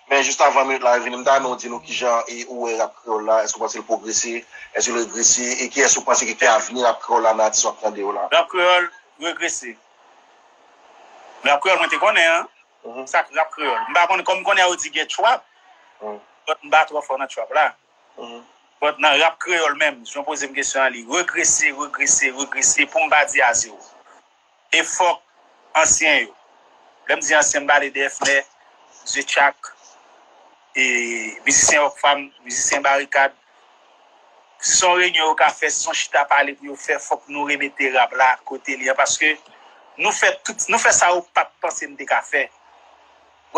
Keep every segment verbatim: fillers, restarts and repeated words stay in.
Men jis avan minit la vini, m ta renmen w di nou kijan e ou wè rap kreyòl la, èske w panse l pwogrese, èske l regrese, e kiyès ou panse ki gen avni rap kreyòl la nan atis w ap tande yo la? Rap kreyòl regrese. Rap kreyòl mwen te konnen an. Mhm. Sa k rap kreyòl. M pa konn, kòm m konnen yo di gen trap, mhm, but m pa twò fò nan trap la. Mhm. But nan rap kreyòl menm, si w poze m kesyon an, li regrese, regrese, regrese, pou m pa di a zewo. E fòk ansyen yo. Lè m di ansyen, m pale de Efnè, Msye Tchak, e mizisyen Rockfam, mizisyen Barikad. Si se yon reyinyon yo ka fè, si se yon chita pale pou yo fè, fòk nou remete rap la kote li an, paske nou fè tout, nou fè sa yo pa t panse n te ka fè.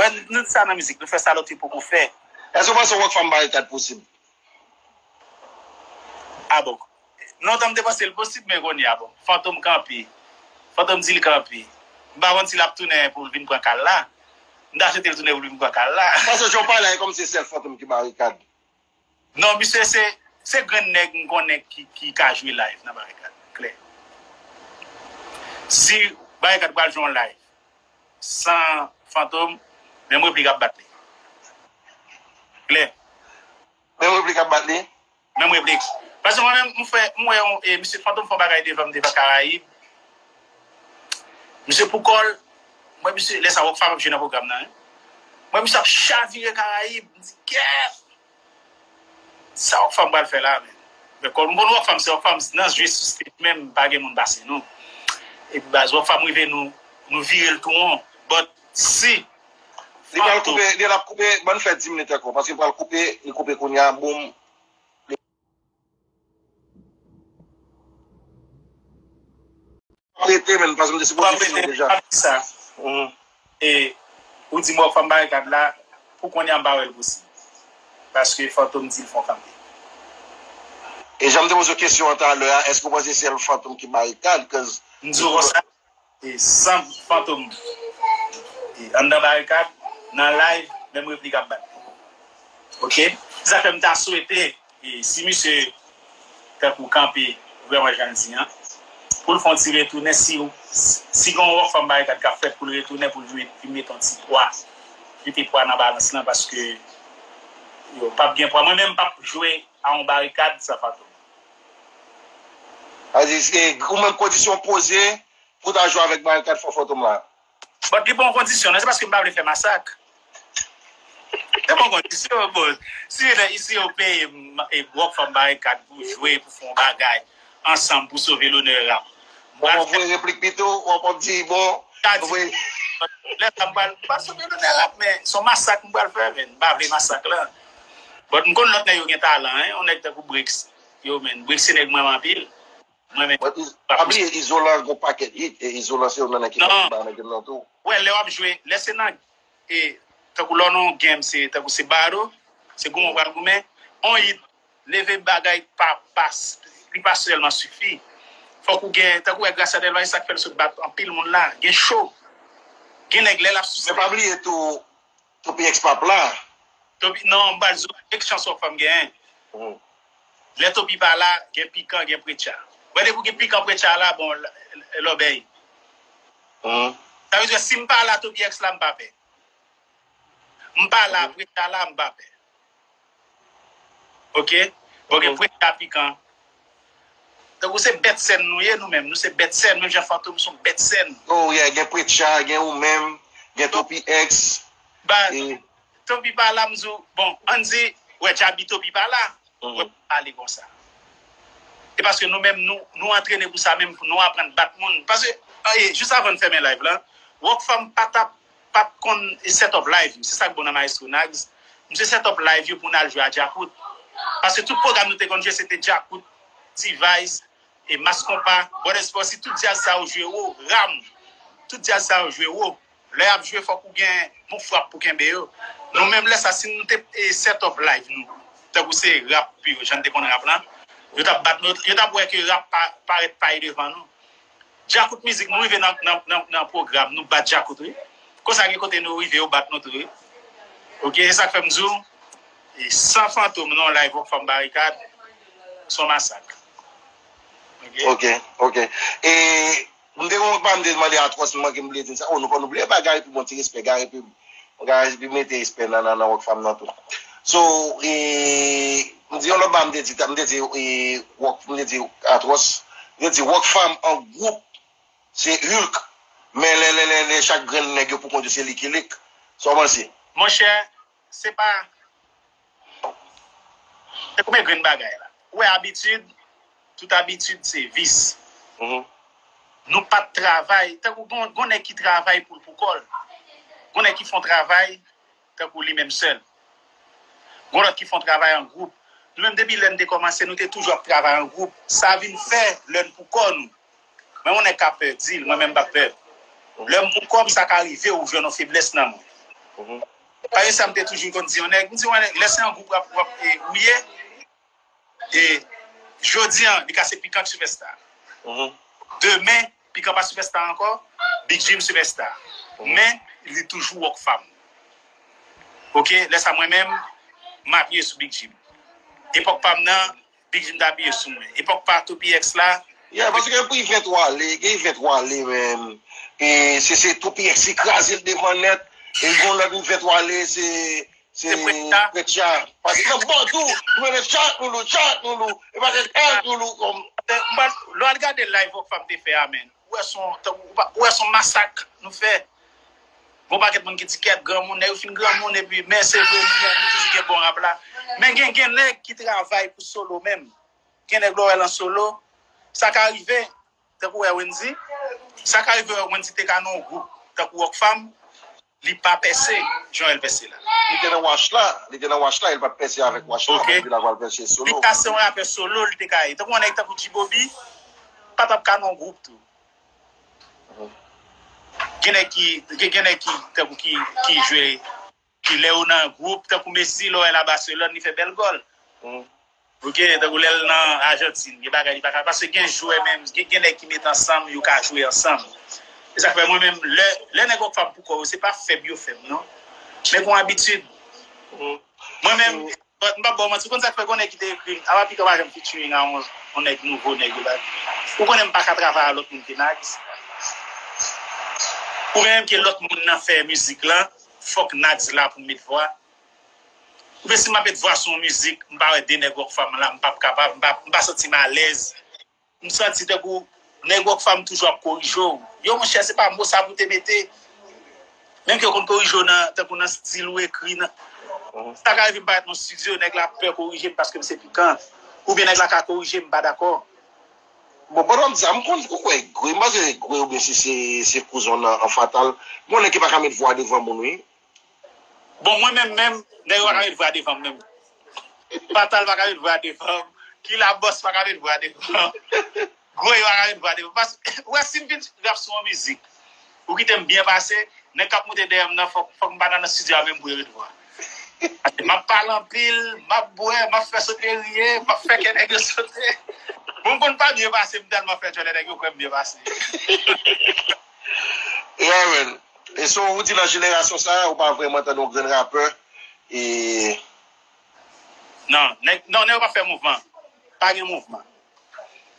Wè, nou di sa nan mizik, nou fè sa lòt yo poko fè. Èske w panse Rockfam Barikad posib? A bon. Lontan m te panse l posib, men kounye a, bon. Fantom kanpe. Fantom di l kanpe. M pa konn si l ap tounen pou l vin pran kal la. M ta swete l tounen pou l vin pran kal la. Paske jan w pale a, e kòmsi se sèl Fantom ki Barikad. Non, misye se, se grenn nèg m konnen ki, ki ka jwe live nan Barikad. Klè. Si Barikad pral jwe yon live san Fantom, menm replik ap bat li. Klè. Menm replik ap bat li? Menm replik. Paske mwen menm, m fè, m wè yon, e, misye Fantom fè yon bagay devan m, devan Karayib. Misye pou kò l, mwen, misye, lè sa Rockfam ap jwe nan pwogram nan, wi. Mwen, misye ap chavire Karayib. M di, kèt! Sa Rockfam pral fè la, men. Men kòm m konn Rockfam, se Rockfam nan jwe sou stage menm, pa gen moun pase nou. Epi baz Rockfam rive nou, nou vire l tou won. But si Li pral koupe, li ap koupe, ban n fè dis minit ankò, paske li pral koupe, li koupe kounye a, boum. Rete, men, paske m te sipoze fini deja. Sa. Mhm. E, ou di m wè Fanm Barikad la, pou kounye a m pa wè l posib. Paske Fantom di l fè yon kanpe. E jan m te poze w kesyon an talè a, èske w panse sèl Fantom ki Barikad? 'Cause m di w konsa, e, san Fantom, e, anndan Barikad, nan live, menm replik ap bat. Oke? Se sa k fè m ta swete, e, si misye tankou kanpe vrèman jan l di an, pou l fè yon ti retounen, si, si gen yon Rockfam Barikad k ap fèt pou l retounen, pou l vin, vin mete yon ti pwa, mete pwa nan balans lan, paske yo p ap gen pwa. Mwen menm, m p ap jwe a yon Barikad san Fantom. Sa di, se ou menm kondisyon poze pou ta jwe avèk Barikad fò Fantom la. But li pa yon kondisyon, non, se paske m pa vle fè masak. Se pa yon kondisyon, bon. Si, si yo peye m, e, Rockfam Barikad pou jwe, pou fè yon bagay ansanm, pou sove lonè rap. Bon, w ap voye replik pito, w ap di, bon, sa di, voye. Lè sa m pral, m pral sove lonè rap, men se yon masak m pral fè, men m pa vle masak la. But m konn lòt nèg yo gen talan, en, yon nèg tankou Brix, yo, men, Brix se nèg mwen anpil. Mwen menm. But Iz-, pa bliye Izolan gen yon pakèt hit, e Izolan se youn nan nèg ki konn ba nèg yo nan tou. Wè, lè w ap jwe, lè se nan, e, tankou lè w nan yon game, se tankou se battle, se goumen w pral goumen, on hit, leve bagay pa, pa, li pa sèlman sifi. Fòk ou gen, tankou wè Gracia Delva, e sa k fè l sot bat anpil moun la, gen show. Gen nèg lè l ap sou sèn. Men pa bliye tou, Toby X p ap la. Toby, non, m pral di w, gen chans Rockfam genyen. Mhm. Lè Toby pa la, gen Pikan, gen Preacha. Wè, depi w gen Pikan, Preacha la, bon, l-, l-, lòbèy. Mhm. Sa vle di, si m pa la, Toby X la, m pa pè. M pa la, mhm, Preacha la, m pa pè. Oke? Bon, gen, mhm, Preacha, Pikan. Tankou se bèt sèn nou ye, nou menm. Nou se bèt sèn, menm jan Fantom se yon bèt sèn. Oh, yeah, gen Preacha, gen ou menm, gen Toby X. Ba, e Toby pa la, m di w, bon, ann di, wè, Djaby Toby pa la, mhm, wè, pale konsa. E paske nou menm, nou, nou antrene pou sa menm, pou nou aprann bat moun. Paske, e, jis avan n fèmen live la, Rockfam pa t ap, pa t konn set up live yo. Se sa k bon nan Maestro Nags. Misye set up live yo pou n al jwe a Djakout. Paske tout pwogram nou te konn jwe, se te Djakout, T-Vice, e Mass Konpa, Brothers Posse, tout djaz sa yo jwe wo, Ram, tout djaz sa yo jwe wo. Lè y ap jwe, fòk ou gen bon frap pou kenbe yo. Nou menm lè sa, si nou te, e, set up live nou, tankou se rap pur, jan n te konn rap lan, yo t ap bat nou, yo t ap wè ke rap pa, parèt pay devan nou. Djakout mizik, nou rive nan, nan, nan, nan pwogram, nou bat Djakout, wi. Konsa gen kote nou rive, yo bat nou tou, wi. Oke, se sa k fè m di w, e san Fantom nan live Rockfam Barikad, se yon masak. Oke? Oke, oke. E m te gon pa m te mande Atwòs, m manke m bliye di sa. Oh, nou konn oubliye ba Gary Pub, yon ti respè Gary Pub. Mwen ka mete respè nan, nan, nan Rockfam nan tou. So, e, m di yon lòt bagay, m te di, m te di, e, Rock, m te di Atwòs, m te di Rockfam an gwoup, se Hulk. Men lè, lè, lè, lè chak grenn nèg yo pou kont yo, se li ki Hulk. Sa w panse? Monchè, se pa, se konbyen grenn bagay la. Ou wè abitid, tout abitid se vis. Nou pa t travay, tankou gon, gon nèg ki travay pou l pou kò l. Gon nèg ki fè yon travay tankou li menm sèl. Gon lòt ki fè yon travay an gwoup. Nou menm depi lè n te kòmanse, nou te toujou ap travay an gwoup. Sa vin fè lè n pou kò nou. Mwen yon nèg k ap pè di l, mwen menm m p ap pè. Lè m pou kò m, sa ka rive ou jwenn yon feblès nan mwen. Paske sa m te toujou konn di yon nèg, m di yon nèg, lè se yon gwoup w ap, w ap, e, ou ye, e jodi an, li ka se Pikan k sipèsta. Demen, Pikan pa sipèsta ankò, Big Jim sipèsta. Men, li toujou Rockfam. Oke, lè sa mwen menm, m apiye sou Big Jim. Epòk pa m nan, Big Jim t apiye sou mwen. Epòk pa Topi X la, Yeah, paske gen Privèt Wale, gen Ivèt Wale menm. E se, se Topi X ki kraze l devan nèt. E gon lòt Ivèt Wale, se, se Prètcha. Prètcha. Paske nan bò tou, nou mennen chat nou lou, chat nou lou. E pa se chat nou lou kòm. Lè w al gade live Rockfam te fè a, menn. Ou wè son, ou wè son masak nou fè. Gon pakèt moun ki di kèt granmoun, nèg yo fin granmoun epi, men se vre, nou, nou toujou gen bon rap la. Men gen, gen nèg ki travay pou solo menm. Gen nèg lè w wè l an solo, sa ka rive, tankou wè Wendy, sa ka rive wè Wendy te ka nan yon gwoup, tankou Rockfam, li pa pèse, jan l pèse la. Li te nan Wash la, li te nan Wash la, e l pa t pèse avèk Wash la, epi la pral pèse solo. Li ka se yon rapè solo, li te ka ye. Tankou yon nèg tankou G-Bobby, pa t ap ka nan yon gwoup tou. Gen nèg ki, gen, gen nèg ki, tankou ki, ki jwe, ki lè yo nan gwoup, tankou Messi, lè w wè l a Barcelone, li fè bèl gòl. Oke, tankou lè l nan Ajantin, gen bagay li pa ka, paske gen jwè menm, gen, gen nèg ki met ansanm, yo ka jwe ansanm. E sa k fè mwen menm, lè, lè nèg Rockfam pou kò yo, se pa fèb yo fè m, non. Men gon abitid. Mwen menm, But m p ap ba w manti, ou konn sa k fè gon nèg ki te ekri m, apa Pikan pa janm featuring a yon, yon nèg nouvo nèg yo la. Ou konnen m pa ka travay a lòt moun ke Nags. Ou menm ke lòt moun nan fè mizik lan, fòk Nags la pou m met vwa. Oubyen si m ap met vwa sou yon mizik, m pa wè de nèg Rockfam la, m p ap kapab, m pa, m pa santi m alèz. M santi tankou nèg Rockfam toujou ap korije w. Yo, monchè, se pa mo sa pou te mete. Menm ke yo konn korije w nan, tankou nan stil ou ekri nan. Sa ka rive m parèt nan estidyo, nèg la pè korije m paske m se Pikan. Oubyen nèg la ka korije m, m pa dakò. Bon, pandan m di sa, m konn ou kwè Gwe, m panse se Gwe oubyen si se, se kouzen w nan an Fatal. Gon nèg ki pa ka met vwa devan moun, wi. Bon, mwen menm, menm, nèg yo pa ka met vwa devan m menm. Fatal pa ka met vwa devan m. Kila Bòs pa ka met vwa devan m. Gwe pa ka met vwa devan m. Paske, ou wè, si m vin rap sou yon mizik, ou kite m byen pase, nèg k ap moute dèyè m nan, fòk, fòk m pa nan, nan estidyo a menm pou yo met vwa. M ap pale anpil, m ap bwè, m ap fè sote riye, m ap fè kè nèg yo sote. Bon, m konn pa byen pase, m tèlman fè djòlè nèg yo kwè m byen pase. Yeah, man. E so, ou di nan jenerasyon sa a, ou pa vrèman tande yon grenn rapè, e Non, nèg, non, nèg yo pa fè mouvman. Pa gen mouvman.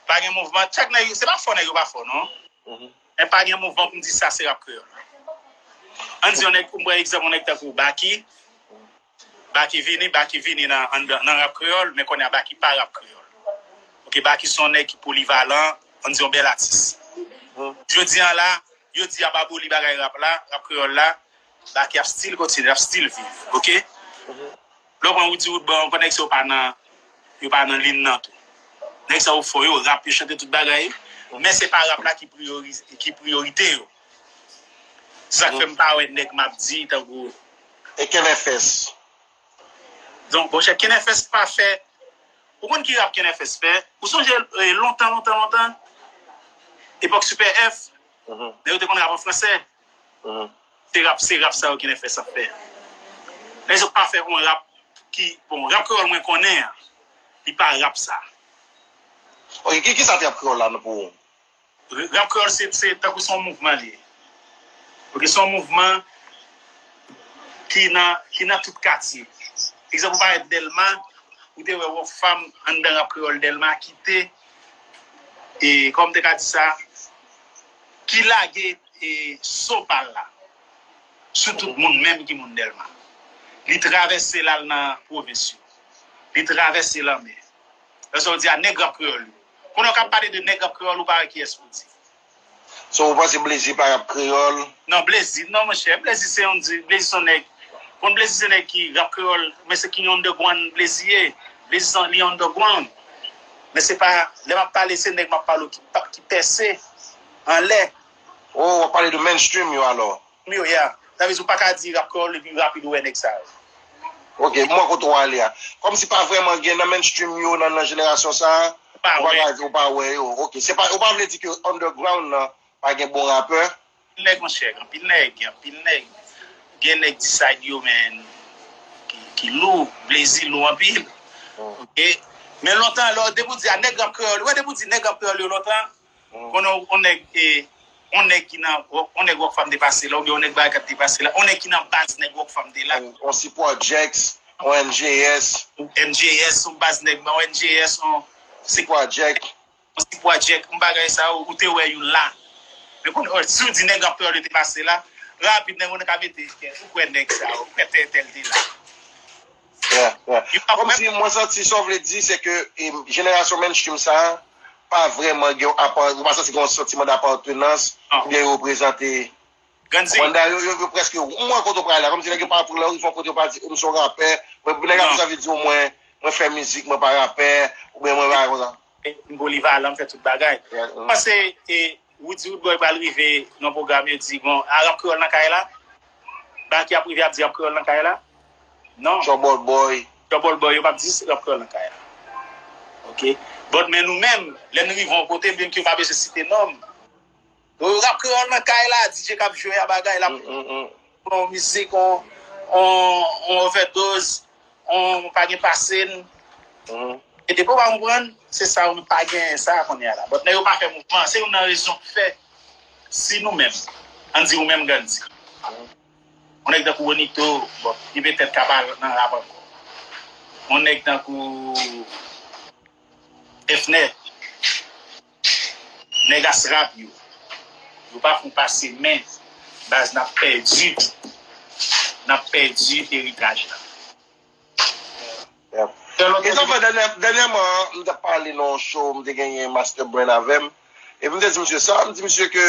Pa gen mouvman. Chak nèg, se pa fò nèg yo pa fò, non. Men pa gen mouvman pou m di sa se rap kreyòl. Ann di yon nèg, pou m pran egzanp, yon nèg tankou Baky. Baky vini, Baky vini nan, anndan, nan rap kreyòl, men kounye a Baky pa rap kreyòl. Oke, Baky se yon nèg ki polivalan, ann di yon bèl atis. Jodi a la, yo di y ap aboli bagay rap la, rap kreyòl la, Baky ap still kontinye, ap still viv, oke? Lè w pran Roody Woodboy ankò, nèg sa yo pa nan, yo pa nan liy nan tou. Nèg sa yo fò, yo rap, yo chante tout bagay, men se pa rap la ki priyori-, ki priyorite yo. Se sa k fè m pa wè nèg m ap di tankou E K N F S. Donk, monchè, K N F S pa fè. Ou konn ki rap K N F S fè? Ou sonje, eh, lontan, lontan, lontan? Epòk Super F, nèg yo te konn rap an fransè. Se rap, se rap sa yo K N F S ap fè. Nèg yo pa fè yon rap ki, bon, rap kreyòl mwen konnen an, li pa rap sa. Ok, ki, ki sa te rap kreyòl la nan pou ou? Rap kreyòl se, se tankou se yon mouvman li ye. Ok, se yon mouvman ki nan, ki nan tout katye. Egzanp, ou parèt Dèlma, ou te wè Rockfam anndan rap kreyòl Dèlma ki te, e, kòman m te ka di sa, ki lage, e, son pa l la. Sou tout moun, menm ki moun Dèlma. Li travèse l al nan pwovens yo. Li travèse lanmè. Lè sa w di a nèg rap kreyòl yo. Kounye a w ka pale de nèg rap kreyòl, ou pa wè kiyès pou di. So, ou panse Blazy pa rap kreyòl? Non, Blazy, non, monchè. Blazy se yon, Blazy se yon nèg. Konn Blazy se nèg ki rap kreyòl, men se ki yon underground Blazy ye. Blazy se li underground. Men se pa, lè m ap pale, se nèg m ap pale ki, ki pèse anlè. Oh, w ap pale de mainstream yo alò? Yo, yeah. Sa vle di ou pa ka di rap kreyòl epi rapid ou wè nèg sa yo. Ok, m wè kote w ale a. Kòmsi pa vrèman gen nan mainstream yo nan, nan jenerasyon sa a, ou pa ka di ou pa wè yo. Ok, se pa, ou pa vle di ke underground nan pa gen bon rapè? Anpil nèg, monchè, anpil nèg, gen anpil nèg. Gen nèg D-Side yo, men, ki, ki lou, Blazy lou anpil. Ok? Men lontan, lè, depi w di a nèg rap kreyòl, ou wè depi w di nèg rap kreyòl yo lontan, Konnen yon nèg e yon nèg ki nan yon nèg Rockfam te pase la oubyen yon nèg Barikat te pase la, yon nèg ki nan baz nèg Rockfam te la. On Sipwa Jex, on M J S. M J S, on baz nèg, on M J S, on Sipwa Jex. On Sipwa Jex, on bagay sa yo, ou te wè youn la. Men konnen, si w di nèg Rockfam te pase la, rapid nèg ou ka mete kè, ou kwè nèg sa yo, ou kwè tèl tèl te la. Yeah, yeah. Kòmsi mwen santi sa w vle di, se ke jenerasyon mainstream sa a pa vrèman gen yon apa, ou pa santi gen yon santiman dapatenans oubyen yo reprezante. Grann Zi. Konn da yo, yo, yo prèske, ou wè kote w pral la, kòmsi nèg yo pa pran lè, yo rive yon kote yo pa di, m se yon rapè, mwen, nèg ap janvi di w mwen, mwen fè mizik, mwen pa rapè, oubyen mwen bagay konsa. M polivalan, m fè tout bagay. M panse, e, Roody Roodboy pral rive nan pwogram, yo di, bon, a rap kreyòl nan kay la? Baki ap rive ap di rap kreyòl nan kay la? Non. Trouble Boy. Trouble Boy, yo p ap di rap kreyòl nan kay la. Ok? But men nou menm, lè n rive yon kote, byenke yo pa bezwen site non m. Rap kreyòl nan kay la, D J k ap jwe a bagay, l ap pran yon mizik, on, on, on overdose, on pa gen pase n. E depi w pa konprann, se sa, ou pa gen sa kounye a la. But nèg yo pa fè mouvman, se youn nan rezon k fè, si nou menm, ann di ou menm Grann Zi. On nèg tankou Bonito, bon, li petèt ka pa nan rap ankò. On nèg tankou Efnet, nèg Asrap yo, yo pa fon pase men, baz n ap pèdi, n ap pèdi eritaj la. Yeah. E sa fè dènyèman, m t ap pale nan yon show, m te genyen Master Brain avè m. Epi m te di misye sa, m di misye ke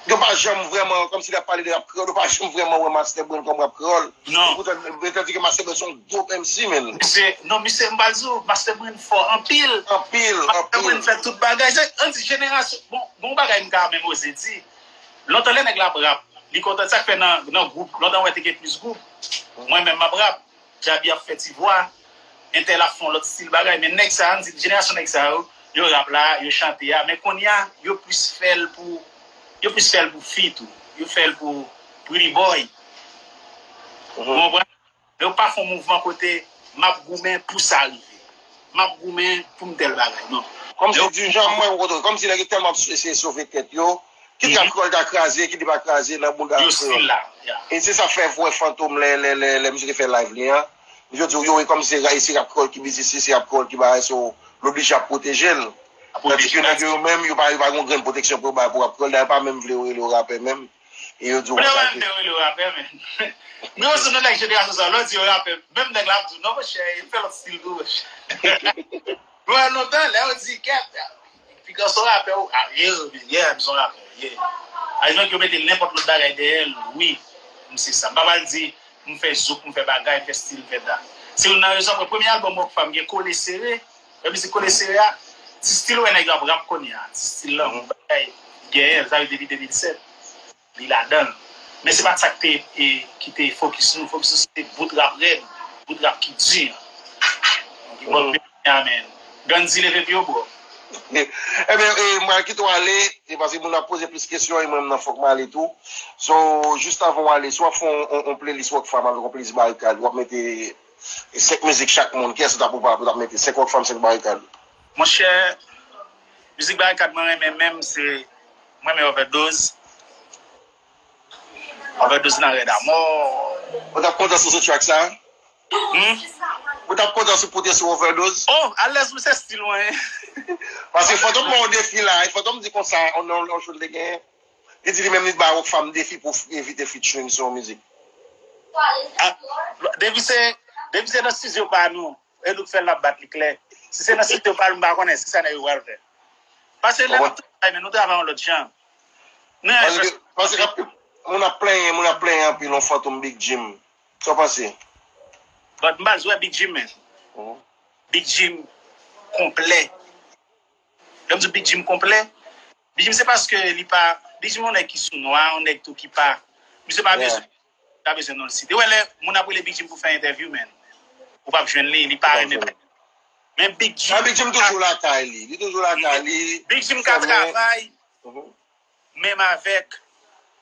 yo pa janm vrèman, kòmsi l ap pale de rap kreyòl, yo pa janm vrèman wè Master Brain kòm rap kreyòl. Non. Epoutan, tandike Master Brain se yon dope M C, men. Misye, non, misye, m pral di w, Master Brain fò anpil. Anpil, anpil. Master Brain fè tout bagay. Se, ann di jenerasyon, bon, bon bagay m ka menm oze di. Lontan lè nèg la ap rap, li kontan sa k fè nan, nan gwoup, lontan wè te gen plis gwoup. Mwen menm m ap rap. Djabi ap fè ti vwa, entèl ap fè yon lòt stil bagay, men nèg sa, ann di, jenerasyon nèg sa yo, yo rap la, yo chante a, men kounye a, yo plis fè l pou, yo plis fè l pou fi tou, yo fè l pou pretty boy. Ou konprann? Yo pa fè yon mouvman kote m ap goumen pou sa rive. M ap goumen pou m tèl bagay, non. Kòmsi di jan mwen, kòmsi nèg yo tèlman ap eseye sove tèt yo, kit rap kreyòl ta kraze, kit li pa kraze nan bounda rap kreyòl. E se sa k fè w wè Fantom lè, lè, lè, lè misye te fè live li an. Misye di w, yo, e kòmsi se, se rap kreyòl ki biznis li, se rap kreyòl ki bagay, so, l oblije ap pwoteje l. Tandike nèg yo menm, yo pa, yo pa gen yon grenn pwoteksyon pou yo bay pou rap kreyòl, dayè yo pa menm vle yo rele yo rapè menm. E yo di w konsa ke. Yo pa menm vle yo rele yo rapè, men. Men yo sou nan nèg jenerasyon sa, lè w di yo rapè, menm nèg la ap di w, non, monchè, m fè lòt stil tou, monchè. Mwen, lontan, lè yo di, kèt, Piga se yon rapè ou? Ah, yeah, yeah, m se yon rapè, yeah. Admettons ke yo mete nenpòt lòt bagay dèyè l, wi, m se sa. M pa pral di, m fè zouk, m fè bagay, m fè stil, m fè dat. Se youn nan rezon, premye albòm Rockfam gen Kole Sere, lè mizik Kole Sere a, ti stil ou wè nèg yo ap rap kounye a, ti stil lan, bagay, genyen, sa yo depi de mil sèt. Li ladan l. Men se pa t sa ki te, e, ki te fokis nou. Fokis nou se te bout rap rèd, bout rap ki di. Donk, bon, men, amen. Grann Zi leve pye w, bro. Ebyen, e, mwen kite w ale, e, paske moun ap poze plis kesyon, e mwen menm nan fòk m ale tou. So, jis avan w ale, si w ap fè yon, yon, yon playlist Rockfam avèk yon playlist Barikad, w ap mete senk mizik chak moun, kiyès ou t ap, ou t ap mete? Senk Rockfam, senk Barikad. Monchè, mizik Barikad mwen renmen menm se Mwen renmen Overdose. Overdose nan rèd amò. Ou t ap kontan sou sou track sa? Hmm? Ou t ap kontan sou pote sou Overdose? Oh, alèz mwen se stil mwen. Paske Fantom ban yon defi la. E Fantom di konsa, on nan yon show l te genyen. Li di li menm li ba Rockfam defi pou f- envite featuring sou yon mizik. Ah, depi se depi se nan studio pa nou, e nou k fè l, n ap bat li klè. Si se nan studio pa nou, m pa konnen si sa nèg yo pral fè. Paske lè nou travay, men nou travay yon lòt jan. Nou yon Paske jan paske anpil moun ap plenyen, moun ap plenyen anpil yon Fantom Big Jim. Sa w panse? But m pa wè Big Jim, men. Mhm. Big Jim konplè. Lè m di Big Jim konplè, Big Jim se paske li pa. Big Jim yon nèg ki sou nwa, yon nèg tou ki pa. Misye pa Yeah. bezwen, pa bezwen non l site. Wè lè moun ap rele Big Jim pou fè entèvyou, men ou p ap jwenn li, li pa Ou p ap renmen. jwenn li. Men Big Jim. Ah, Big Jim toujou lakay li. Li toujou lakay li. Big Jim ka Fèmen. Travay Mhm. menm avèk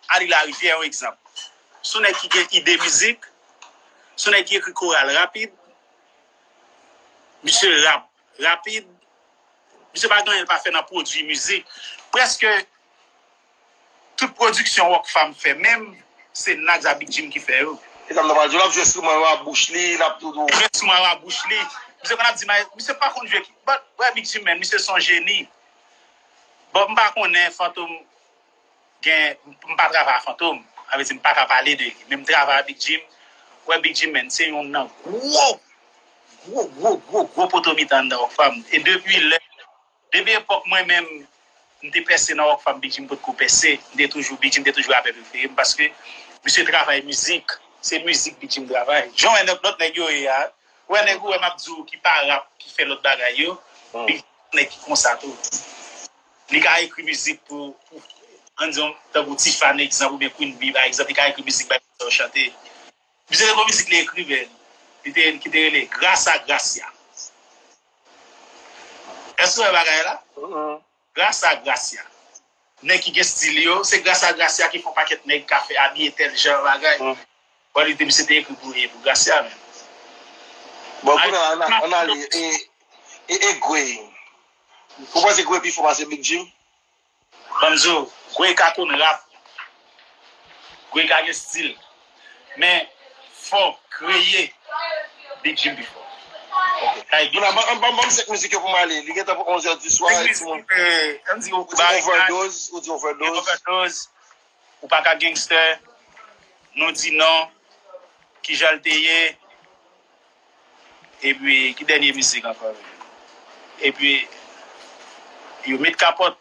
Ali Larivière, yon egzanp. Se yon nèg ki gen ide mizik, se yon nèg ki ekri koral rapid, misye rap rapid, misye pa gen anyen l pa fè nan pwodui mizik. Prèske tout pwodiksyon Rockfam fè menm, se Nags a Big Jim ki fè yo. E sa m ta pral di w, l ap jwe enstriman yo a bouch li, l ap tou tou. Jwe enstriman yo a bouch li. Misye konn ap di, "May-, misye pa konn jwe ki." But, wè Big Jim, men, misye se yon jeni. Bon, m pa konnen Fantom gen, m pa travay a Fantom. Sa vle di, m pa ka pale de li. Men m travay a Big Jim. Wè Big Jim, men, se yon nan gwo, gwo, gwo, gwo, gwo poto mitan anndan Rockfam. E depi lè, depi epòk mwen menm, m te pèse nan Rockfam, Big Jim potko pèse. M te toujou, Big Jim te toujou rapè prefere m paske misye travay mizik. Se mizik Big Jim travay. Jan w wè lòt, lòt nèg yo ye a, wè nèg ou wè m ap di w ki pa rap, ki fè lòt bagay yo, Hmm. Big Jim nèg ki konsa tou. Li ka ekri mizik pou, pou ann di yon, tankou Tifany egzanp, oubyen Queen Bee pa egzanp, li ka ekri mizik bay moun sa yo chante. Misye te gon mizik li ekri, men, li te, ki te rele Gras a Gracia. Èske w wè bagay la? Mhm. Gras a Gracia. Nèg ki gen stil yo, se gras a Gracia ki fè yon pakèt nèg ka fè abiye tèl jan bagay. Mm. Bon, li te, misye te ekri pou, e, pou Gracia, men. Bon, kounye a, ann ale, e, e, e Gwey. Ou panse Gwey pi fò pase Big Jim? Ban m di w, Gwey ka konn rap. Gwey ka gen stil. Men, fò kreye Big Jim pi fò. Kay Big Moun a, Jim. Ban ban- ban m senk mizik yo pou m ale. Li gentan pou onz è di swa. Big E Jim, timoun. eh, an di w, Ou di Overdose, ou di Overdose. Overdose, Ou pa ka Gangster, Nou di non, Kijan l te ye, epi ki dènye mizik ankò? Epi, yo met kapòt.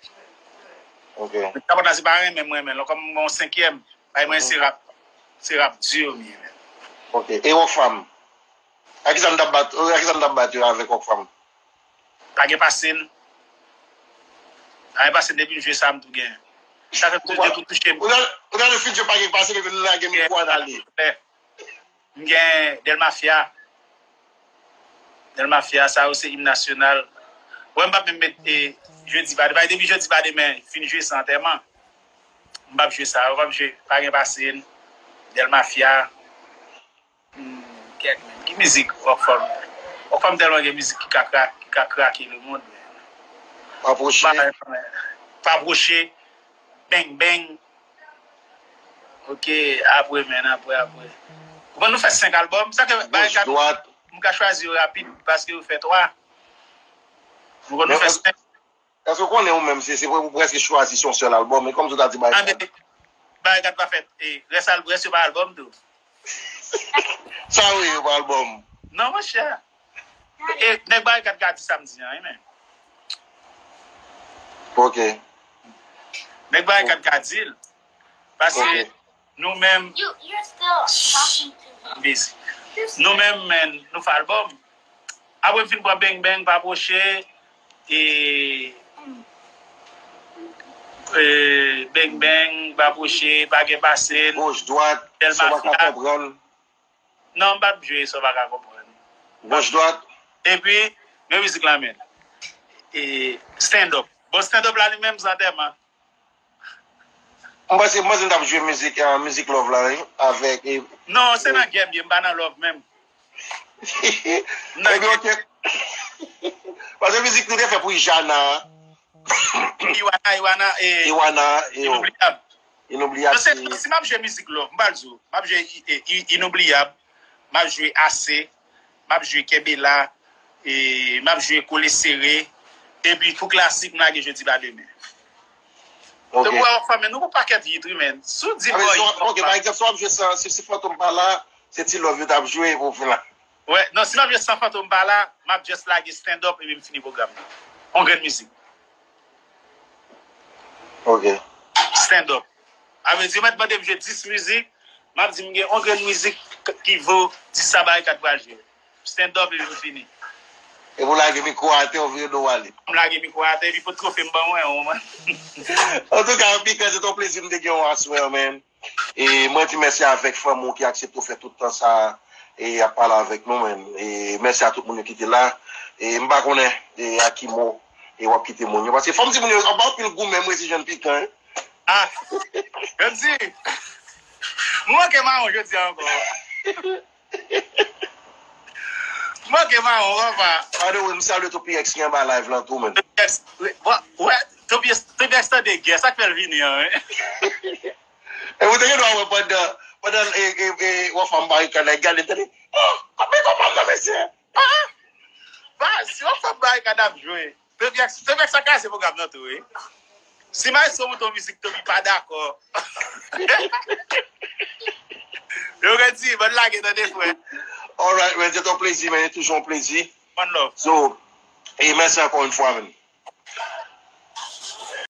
Ok. Met kapòt la, se pa renmen mwen, men lè kòm yon senkyèm, bay mwen se rap, se rap di yo m ye, men. Ok. E Rockfam? A kisa m t ap bat, a kisa m t ap bat yo avèk Rockfam? Pa gen pase n. Pa gen pase n, depi m jwe sa, m tou gen. Sa fè m tou, depi w touche m. Ou nan, ou nan le feat yo pa gen pase, depi nou lage mikwo a n ale. M gen Del Mafia. Del Mafia, sa yo se im nasyonal. Wè, m p ap menm met, e, Jodi pa demen. Depi Jodi pa demen fin jwe, se antèman. M p ap jwe sa yo, m p ap jwe Pa gen pase n, Del Mafia. Hmm, kèk menm. Ki mizik Rockfam? Rockfam tèlman gen mizik ki ka krak-, ki ka krake lemonn, men. Pa pwoche. Pa, pa pwoche. Bang Bang. Ok, apre, men, apre, apre. Ou konn nou fè senk albòm? Sa ke Goch, dwat. M ka chwazi yo rapid paske yo fè twa. Ou konn nou fè senk. Èske w konnen ou menm, se, se pou prèske chwazi se yon sèl albòm, e kòmsi w ta di Barikat? Barikat pa fèt. E, rès al-, rès yo pa albòm tou. Sa w ye, yo pa albòm. Non, monchè. E, nèg Barikat ka di sa m di an, wi, men. Ok. Nèg Barikat ka di l. Paske nou menm, You, you're still talking to him. Bezi. Nou menm, men, nou fè albòm. Apre m fin pran Bang Bang, Pa pwoche, e, e, Bang Bang, Pa pwoche, Pa gen pase n, Goch, dwat, Del sa w pa ka Mafia. Konprann. Non, m pa t jwe sa w pa ka konprann. Goch, dwat. Epi, men mizik la, men. E, stand up. Bon, stand up la, li menm, se antèman. M panse, m panse m t ap jwe mizik, eh, mizik love la, wi, avèk, eh, Non, se nan gè m ye, m pa nan love menm. Ebyen, ok. Paske mizik nou te fè pou Ijana. Iwana, Iwana, e, Iwana, e, Inoubliyab. Inoubliyab. Non, se, si m ap jwe mizik love, m pral di w, m ap jwe i- i- i- Inoubliyab, m ap jwe Ase, m ap jwe Kenbe La, e, m ap jwe Kole Sere, epi pou klasik, m lage Jodi Pa Demen. Tankou w ap fè, men nou gon pakèt hit, wi, men. Si w di m, bon, ok, pa egzanp, si w ap jwe san, si, si Fantom pa la, se Ti Love yo t ap jwe pou w fin la. Wè, non, si m ap jwe san Fantom pa la, m ap just lage Stand Up epi m fini pwogram nan. On grenn mizik. Ok. Stand Up. A vle di, yo mèt mande m jwe dis mizik, m ap di m gen on grenn mizik k- ki vo dis sa Barikad pral jwe. Stand Up epi m fini. Epi w lage mikwo atè, w vire do w ale. M lage mikwo atè, epi potko fè m ban mwen, yon man. Antouka, Pikan, se te yon plezi m te gen w aswè, man. E mwen di mèsi avèk fanmi w ki aksepte w fè tout tan sa a, e ap pale avèk nou, man. E mèsi a tout moun yo ki te la. E m pa konnen, e a ki mo, e w ap kite moun yo. Paske fò m di moun yo, anba anpil gou menm, wi, si jèn Pikan, hein. Ah, yo di, m manke mawon jodi a ankò. M manke mawon, papa. By the way, m salye Topi X ki anba live lan tou, man. Topi X, wi, wè, wè, Topi X, Topi X tande gè, sa k fè l vini an, wi. E ou te gen dwa wè pandan, pandan, e, e, e, w ap fè m Barikad la, gade, tande, oh, kòman, kòman, non, mesye? Ah! Baz, si w ap fè m Barikad ap jwe, Toby ak, Toby ak sa kraze pwogram nan tou, wi. Si maestro monte yon mizik, Toby pa dakò. Yo redi, ban lage tande, frè. Alright, man, se te yon plezi, man, e toujou yon plezi. One love. So, e mèsi ankò yon fwa, man.